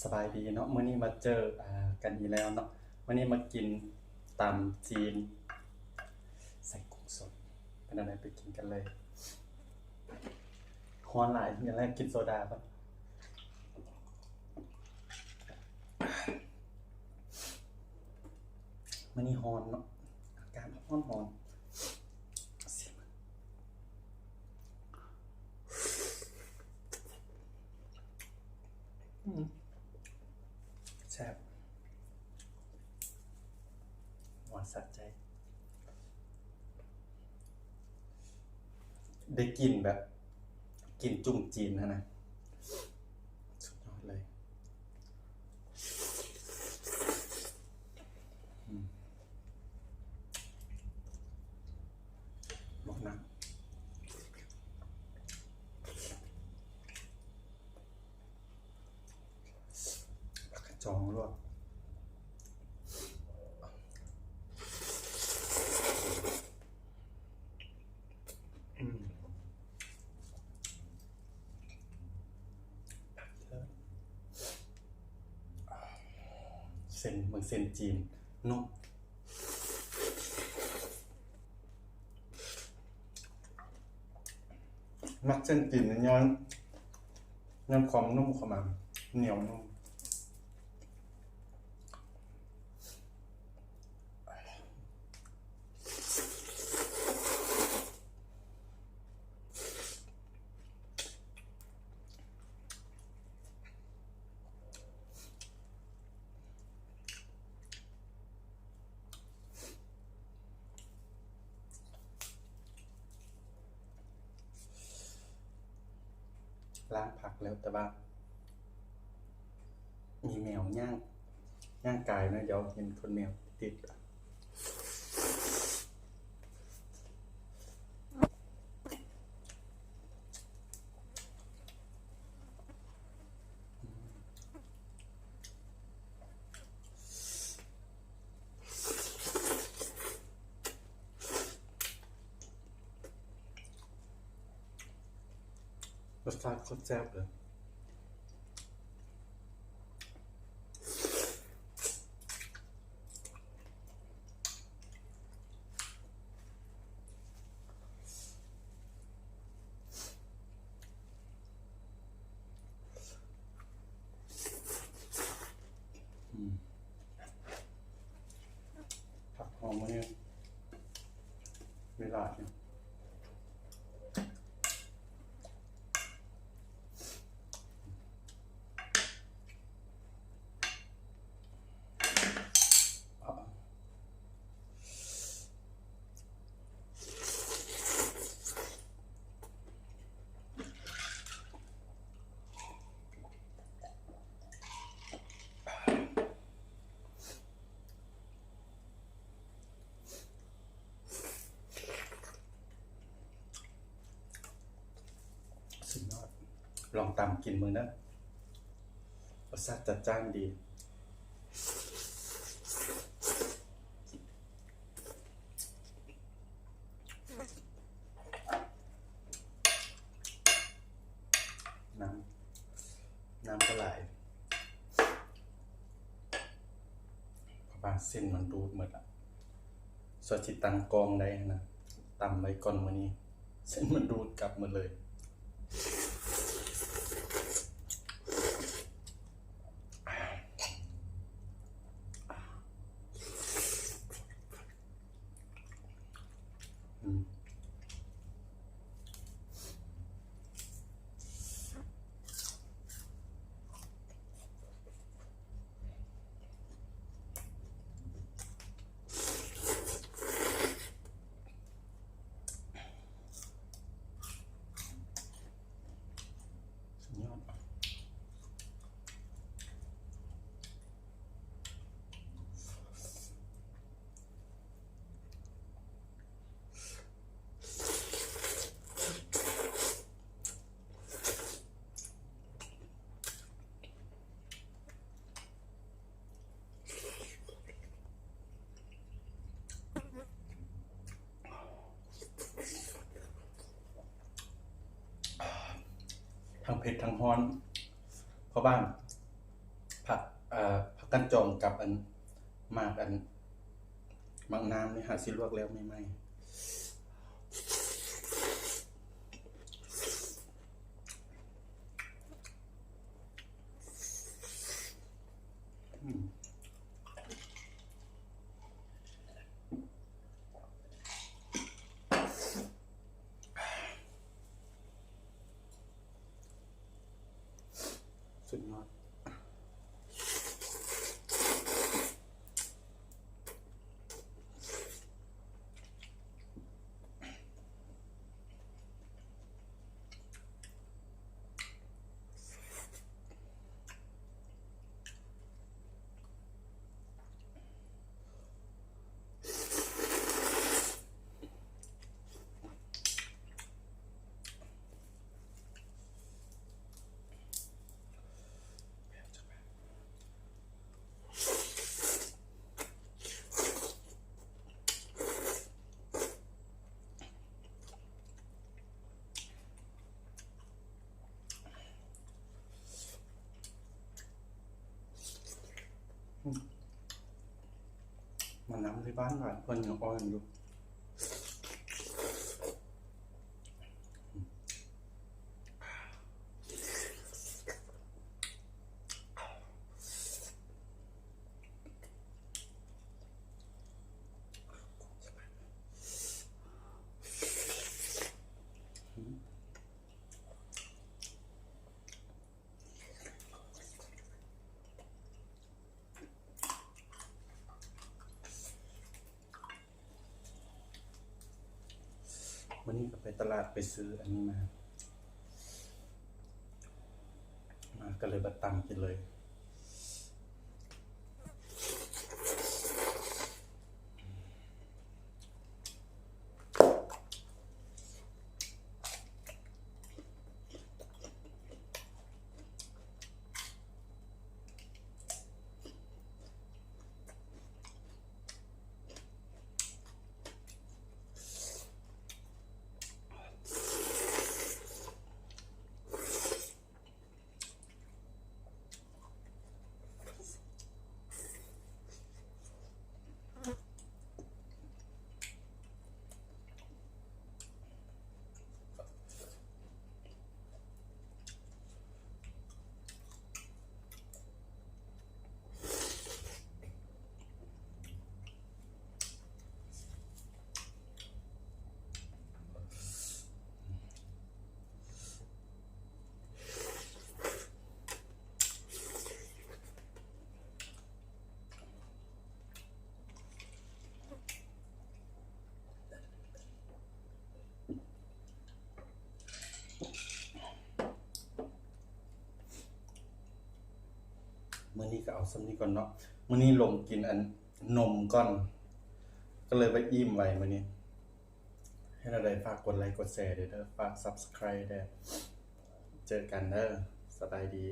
ສະບາຍດີເນາະ ມື້ນີ້ມາເຈີ ອ່າ ກັນອີກແລ້ວເນາະ. ມື້ນີ້ມາກິນຕຳຈີນໃສ່ກຸ້ງສົດ ເປັນແນວໃດ ໄປກິນກັນເລີຍ. ຮ້ອນຫຼາຍ ຢ່າງແລກກິນໂຊດາກ່ອນ. ມື້ນີ້ຮ້ອນເນາະ ອາກາດຮ້ອນໆ. ອືມ ແຊບ ຫວານສະໃຈ ໄດ້ກິນແບບ ກິນຈຸ້ມຈີນຫັ້ນນະ ສຸດຍອດເລີຍ. ອືມ ບັກໜັກ ຜັກກະຈອງລວກ. ອືມ ເສັ້ນ ເບິ່ງເສັ້ນຈີນ ນຸ້ມ. ມັກເສັ້ນຈີນນີ້ຍ້ອນ ຍ້ອນຄວາມນຸ້ມຂອງມັນ ໜຽວນຸ້ມ. ລ້າງຜັກແລ້ວ ແຕ່ວ່າມີແມວຍ່າງ ຍ່າງກາຍໜ້ອຍດຽວ ເຫັນຂົນແມວຕິດ. ລົດຊາດໂຄດແຊບເລີຍ. ອືມ ຜັກຫອມມື້ນີ້ມີຫຼາຍຢູ່. ສຸດຍອດ ລອງຕຳກິນເບິ່ງເດີ ລົດຊາດຈັດຈ້ານດີ. ນ້ຳ ນ້ຳກໍຫຼາຍ ເພາະວ່າເສັ້ນມັນດູດໝົດລະ ສ່ວນຊິຕັ້ງກ້ອງໄດ້ຫັ້ນນະ ຕຳໄວ້ກ່ອນມື້ນີ້ ເສັ້ນມັນດູດກັບໝົດເລີຍ. ອືມ ສຸດຍອດ. ທັງເຜັດທັງຮ້ອນ ເພາະວ່າ ຜັກ ເອີ ຜັກກາດຈອງກັບອັນ ໝາກອັນ ໝາກນ້ຳນີ້ຫາຊິລວກແລ້ວໃໝ່ໆ. ສຸດຍອດ. ອືມ ໝາກນ້ຳທີ່ບ້ານຫວານ ເພິ່ນຍັງອ່ອນຢູ່. ມື້ນີ້ກໍໄປຕະຫຼາດໄປຊື້ອັນນີ້ມາ ມາກໍເລີຍມາຕຳກິນເລີຍ. ມື້ນີ້ກໍເອົາສ່ຳນີ້ກ່ອນເນາະ. ມື້ນີ້ລົງກິນອັນນົມກ່ອນ ກໍເລີຍວ່າອີ່ມໄວມື້ນີ້. ເຮັດແນວໃດຝາກກົດໄລກົດແຊເດີ ຝາກ Subscribe ເດີ. ເຈີກັນເດີ. ສະບາຍດີ.